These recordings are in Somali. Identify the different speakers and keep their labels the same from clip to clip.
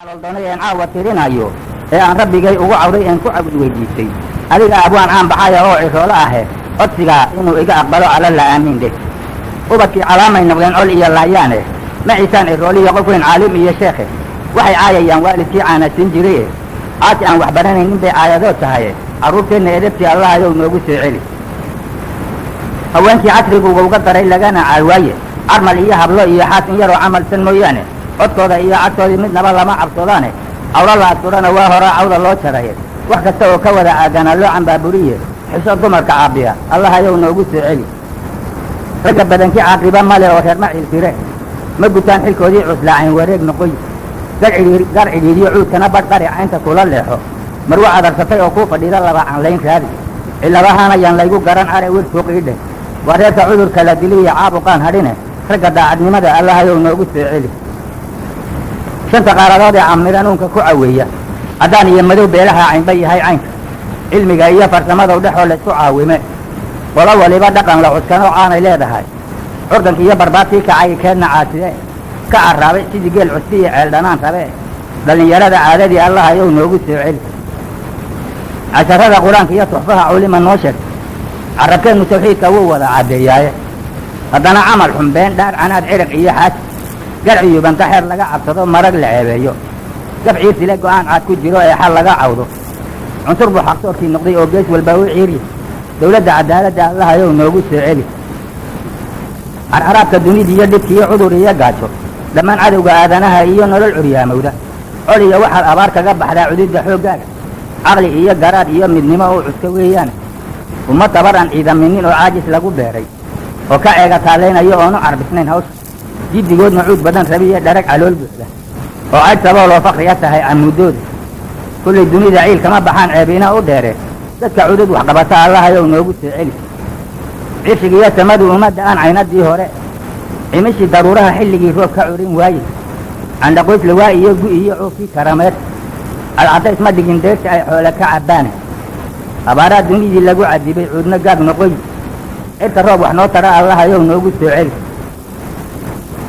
Speaker 1: Doonay een caawa tirinayo ee aan rabbigay ugu cawday een ku cawd weydiistay adiga abwaan aan baxaya oo ciroolo ahe, codsigaa inuu iga aqbalo alla la aamin dheh. Ubadkii calaamay noqdeen col iyo laayaane, ma ciisaan cirooliyo qof weyn, caalim iyo sheekhe. Waxay caayayaan waalidkii caana siin jiray, caasi aan wax baranaynin bay caayadood tahaye. Carruurteenna edebtii Allahayow noogu soo celi. Haweenkii casrigu uga daray lagana caawaaye, carmal iyo hablo iyo xaas in yaroo camalsan mooyaane, codkooda iyo cagtoodii midnaba lama cabsoodaane. Cawlo la asturana waa horaa cawda loo jaraye, wax kasta oo ka wada caaganaa loo cambaaburiye. Xisho dumarka caabiya Allahayow noogu soo celi. Ragga badankii caaqiba male oo reer ma ciiltire, ma gutaan xilkoodii cuslaacayn wareeg noqoy, gar cidhiiriyo cuudkana badh qari caynta kula leexo. Marwa cadarsatay oo kuu fadhiida laba canlayn raadi, cilabahaana yaan laygu garan care wir suuqiidheh. Waa reerka cudurka la diliya caabuqaan hadhine. Ragga daacadnimada Allahayow noogu soo celi. Shanta qaaradood ee camiran uunka ku caweeya, caddaan iyo madow beelaha caynba yahay caynka, cilmiga iyo farsamadow dhexoo laysku caawime, qolo waliba dhaqan la cuskanoo caanay leedahay. Curdanka iyo barbaartii kacay keedna caaside ka carraabay sidii geel cusbi iyo ceeldhanaan rabe. Dhallinyarada caadadii Allahayow noogu soo celi. Casharada Qur-aanka iyo tuxfaha culima noo sheeg, carabkeennu tawxiidka wuu wada caddeeyaaye. Haddana camal xumbeen dhaar canaad ciriq iyo xaasi, garciyu banta xeer laga cabsado, marag la ceebeeyo, gaf ciirsile go'aan caad ku jiro ee xal laga cawdo. Cunsur buu xaqsoorkii noqday oo gees walba u ciiriya. Dawladda cadaaladda Allahayow noogu soo celi. Carcaraabka dunida iyo dhibkiiyo cudur iyo gaajo, dhammaan cadowga aadanaha iyo nolol curyaamowda, col iyo waxaad abaar kaga baxdaa cududda xooggaaga, caqli iyo garaad iyo midnimo oo cuska weeyaan. Ummad tabar aan ciidaminin oo caajis lagu beeray oo ka ceega taallaynayo oonu carbisnayn hawsha, jiddigoodna cuud badan rabiyo dharag calool buuxda oo cayd sabooloo fakriya tahay camuudooda. Kullay dunida ciil kama baxaan ceebiina u dheere. Dadka cudud waxqabata Allahayow noogu soo celi. Cishigiiyo samadu ummadda aan caynadii hore, cimishii daruuraha xilligii roob ka curin waaye, candhaqoys lawaa iyo gu iyo cuufkii karameed, cadcadays ma dhigin deerta ay xoole ka cabbaane. Abaaraa dunidii lagu cadibay, cuudna gaag noqoy. Cirka roob wax noo tara Allahayow noogu soo celi.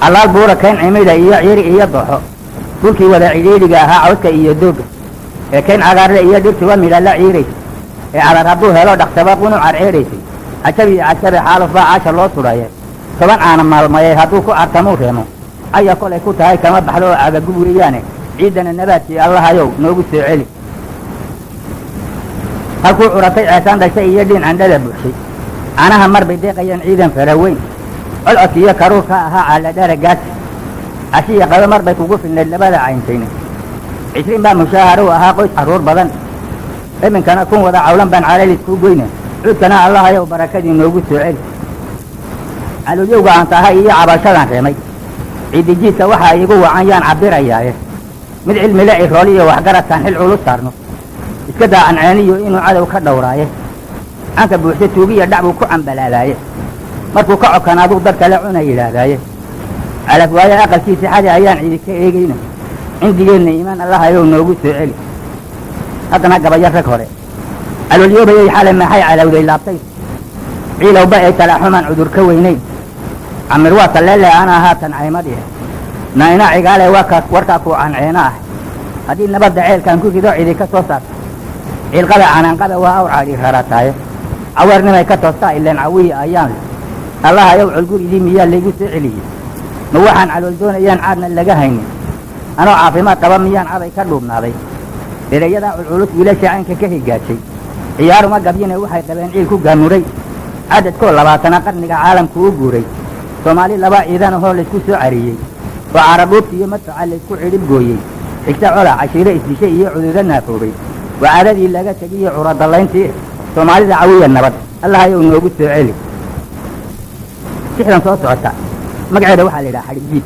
Speaker 1: Allaal buura kayn cimida iyo ciiri iyo doxo, dhulkii wada cidhiidhiga ahaa cawska iyo doogga, ee kayn cagaarle iyo dhirtuba midha la ciiraysay, ee cadar hadduu helo dhaqsaba qunu carceeraysay. Cajabi iyo cajabe xaaluf baa caasha loo sudhaye. 10 caana maalmayay hadduu ku cartamuu reemo, aya kolay ku tahay kama baxdo oo cagagub weeyaane. Ciiddana nabaadkii Allahayow noogu soo celi. Halkuu curatay ceesaan dhashay iyo dhiin candhada buuxshay, caanaha mar bay deeqayeen ciidan faraweyn. Colcodki iyo karuurka ahaa caaladharagaasi, cashiya qado mar bay kugu filnayd labada cayntayne. 20 baa mushaahar u ahaa qoys carruur badan, iminkana 1000 wada cawlan baan calalis kuu goyne. Cuudkana Allahayow barakadii noogu soo celi. Calulyowga aan tahay iyo cabashadan reemay, ciidijiidka waxaa iigu wacan yaan cabbirayaaye. Mid cilmile cirool iyo waxgaradkaan xil culus saarno, iska daa canceeniyo inuu cadow ka dhowraaye. Canka buuxse tuugiya dhac buu ku cambalaalaaye, markuu ka cokanaaduu dad kale cuna yidhaahdaaye. Calaf waaye aqalkiisa xadi ayaan ciidi ka eegayna. Cindigeenna iimaan Allahayow noogu soo celi. Haddana gabayo rag hore. Calooliyoobayay xalay maxay calowday laabtay, ciilowba ay talaaxumaan cudur ka weynayn. Camir waa talleele ana haatan caymadii naina cigaale waa warkaa kuu canceena ah. Haddii nabadda ceelkaan ku rido cidi ka soo saarto, ciilqabe canaanqabe waa awr cadhi rarataaye. Caweernimay ka toostaa ileen cawiyi ayaan leh. Allahayow colguridii miyaa laygu soo celiyey? Ma waxaan calool doonayaan caadna laga haynin? Anoo caafimaad qaba miyaan caday ka dhuubnaaday? Ereyadaa culculus wiilasha caynka ka higaajay, ciyaaruma gabyine waxay qabeen ciil ku gaamuray. Cadadkoo 20 qarniga caalamku u guuray, Soomaali laba ciidan ahoo laysku soo cariyey oo caradhuubta iyo madfaca laysku cidhib gooyey, xigta cola cashiiro isdishay iyo cududo naafoobay, waa caadadii laga tegiyo curadallayntii. Soomaalida cawiya nabad Allahayow noogu soo celi. Sixdan soo socota magaceeda waxaa la yidhaha xadhigjiid.